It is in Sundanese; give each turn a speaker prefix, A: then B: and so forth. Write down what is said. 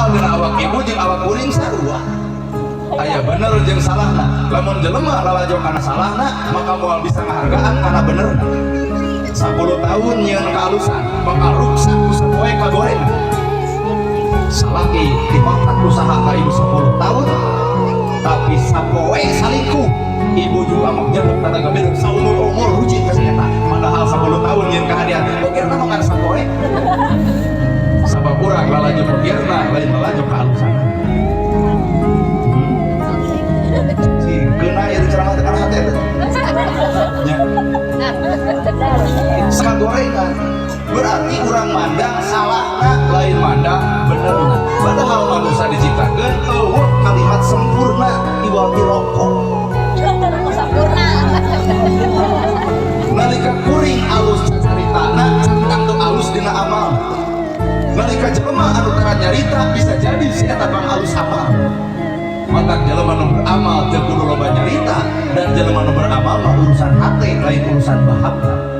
A: Padahal dina awak ibu jeung awak kuring sarua aya bener jeung salahna. Lamun jelema lalajo kana salahna, maka moal bisa ngahargaan kana benerna. 10 tahun nyieun kaalusan bakal ruksak ku sapoe kagorengan. Salaki dikontak usaha ka ibu 10 tahun, tapi sapoe salingkuh, ibu juga mau nyebut kata gabir saumur-umur rujit ka si eta. Padahal 10 tahun nyieun kahadean, pikirna mah ngan sapoe, sabab urang lalajo pikirna lain lalajo kaalusan. Si kena ieu ceramah teh kana hate teh nya. Sama gorengan berarti urang mandang salahna, lain mandang benerna. Padahal manusia diciptakan euweuh kalimat sempurna iwal ti rokok.
B: Sempurna.
A: Nalika kuring alus cacaritana, tangtu alus dina amal. Nalika jelema anu tara nyarita, bisa jadi si eta bang alus amal. Matak jelema nu beramal teu kudu loba nyarita, dan jelema nu beramal mah urusan hate, lain urusan bahagia.